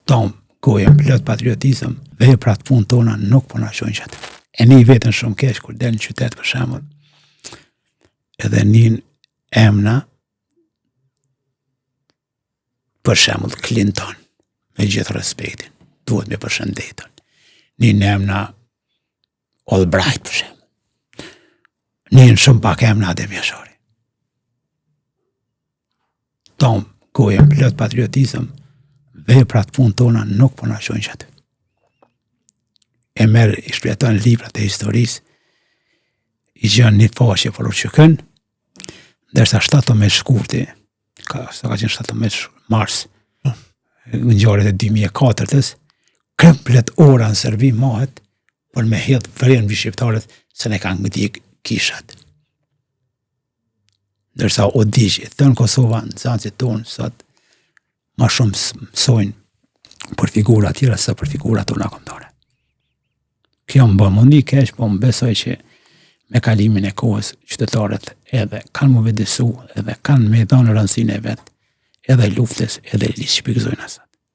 Tonë, gojën plot patriotizëm, veprat punët tona nuk po na çojnë qaty. E ni veten shumë keq kur del në qytet për shembull. Edhe nin emna për shembull Clinton, me gjithë respektin, duhet me përshëndetën. Nin emna Albright për shembull. Nin shumë pak emna Adem Jashari. Tonë, gojën plot patriotizëm, veprat punët tona nuk po na çojnë qaty. E merr, i shfleton librat e historisë, i gjen një faqe për UÇK-në, ndërsa 17 shkurti, ka, sa ka qenë 17 mars, në ngjarjet e 2004-ës, komplet ora në Serbi mahet për me hedh vrer mbi shqiptarët se ne kanë djeg kishat. Ndërsa u digj e tënë Kosova, nxënësit tonë sot ma shumë mësojnë për figura tjera se për figura tona kombëtare. Kjo më bën me u ndi keq, po më besoj që me kalimin e kohës qytetarët edhe kanë m'u vetëdijesu edhe kanë me dhënë rëndësinë e vet edhe luftës edhe lirisë që po i gëzojnë sot.